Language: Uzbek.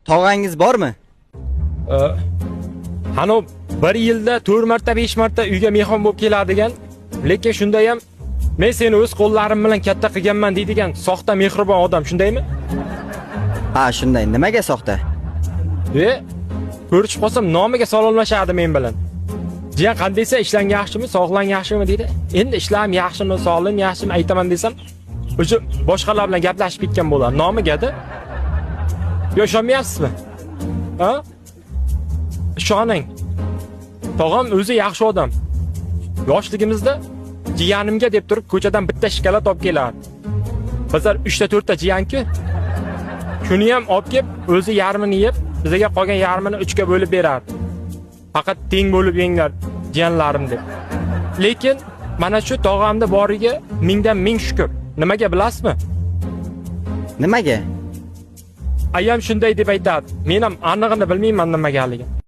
Tog'angiz bormi? Hano bir yilda 4 marta, 5 marta uyga mehmon bo'lib keladigan, lekin shunda ham men seni o'z qo'llarim bilan katta qilganman deydigan soxta mehribon odam, shundaymi? Ha, shunday. Nimaga soxta? E, ko'rishib qolsam nomiga salomlashadi men bilan. Jiyan, qandaysan, ishlaring yaxshimi, sog'lig'ing yaxshimi deydi. Endi ishlarim yaxshimi, sog'lig'im yaxshimi aytaman desam, o'sha boshqalar bilan gaplashib ketgan bo'ladi. Nomiga-da. Yo, ishonmayapsizmi? Ha? Ishoning. Tog'am o'zi yaxshi odam. Yoshligimizda jiyanimga deb turib ko'chadan bitta shokolad olib kelardi. Bizlar 3 ta 4 ta jiyanku. Shuni ham olib kelib, o'zi yarmini yeb, bizga qolgan yarmini 3 ga bo'lib berardi. Faqat teng bo'lib yenglar jiyanlarim deb. Lekin mana shu tog'amda boriga mingdan ming shukr. Nimaga bilasizmi? Nimaga? Ayam shunday deb aytadi. Men ham anig'ini bilmayman nimagaligini.